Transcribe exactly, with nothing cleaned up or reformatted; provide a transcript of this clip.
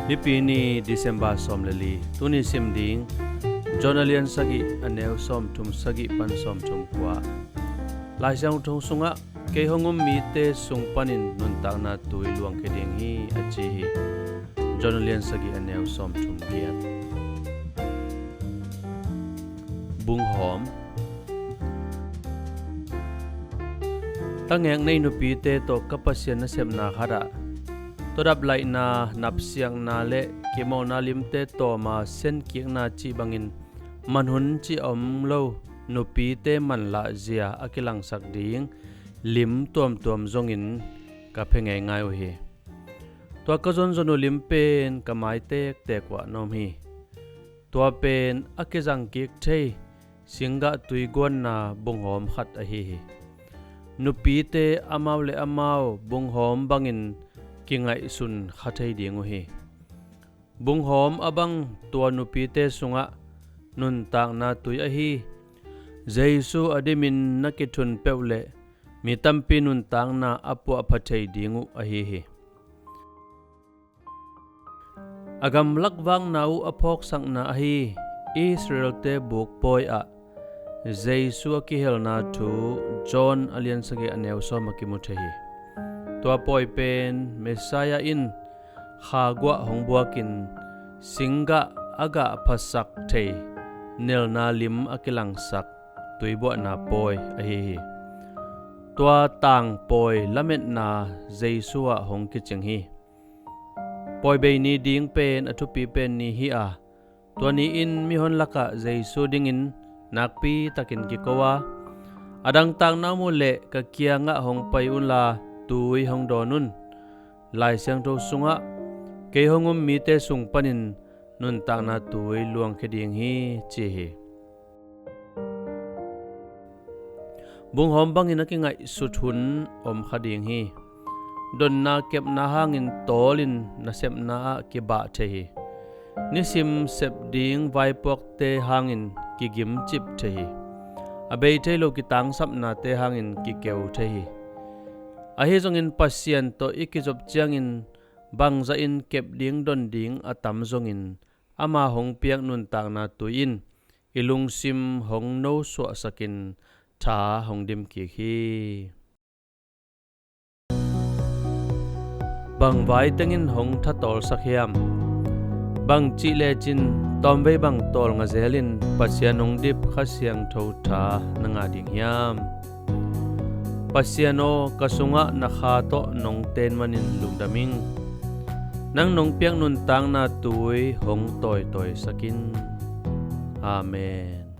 Nipi ni, December sawm le li. Tuni sim ding John a lian sagih, a neu sawmthum sagih pan sawmthum kua. Lai Siangtho sungah, "Kei hong um mite sung panin nuntakna tui luangkhia ding hi," a ci hi. John a lian sagih, a neu sawmthum giat. Bunghawm. Tangek nei nupite tawh ka Pasian nasepna khatah, tawdap laihna, napsiakna le kimawhna limte tawma senkikna cih bangin, manhun cih a om lo nupite manlahzia a kilangsak ding lim tuamtuam zongin ka phe ngeingai uh hi. Tua ka zonzon uh lim pen ka mai tektek uah na om hi. Tua pen a kizangkik thei singgah tuiguanna bunghawm khat ahi hi. Nupite amau le amau bunghawm bangin kingaihsun kha thei ding uh hi. Bunghawm a bang tua nupite sungah nuntakna tui ahi Jesu a dimin na kithun peuh leh mi tampi nuntakna a puahpha thei ding uh ahi hi. A gamlak vakna uh a phawksakna ahi Israelte buk pawi ah Jesu a kihelna thu John a lian sagih, a neu sawm ah kimu thei hi. Tua pawi pen Messiah in kha guah hong buakin singgah a gah phasak thei nelna lim a kilangsak tuibuahna pawi ahi hi. Tua tang pawi lametna Jesu ah hong kicing hi. Pawi bei ni ding pen a thupi pen ni hi a, tua ni-in mihon lakah Jesu dingin nakpi takin kiko a, "A dangtakna om uh leh ka kiangah hong pai unla tui hong dawn un. Lai Siangtho sungah, 'Kei hong um mite sung panin nuntakna tui luangkhia ding hi,' ci hi." Bunghawm bangin a kingaihsut hun om kha ding hi. Donna kepna hangin tawlin nasepna ah kibah thei hi. Nisim sep ding vaipuakte hangin kigimcip thei hi. A bei thei lo kitangsapnate hangin kikeu thei hi. Ahi zongin Pasian tawh i kizop ciangin bangzahin kep ding don ding a tam zongin, ama hong piak nuntakna tui in i lungsim hong nosuahsakin tha hong dimkik hi. Bang vai tengin hong thatawlsak hiam? Bang cih lecin tawmvei bang tawlnga zelin Pasian hong dip Kha Siangtho tha na ngah ding hiam? Pasian aw, ka sungah na Kha tawh nong ten manin lungdam ing. Nang nong piak nuntakna tui hong tawitawisak in. Amen.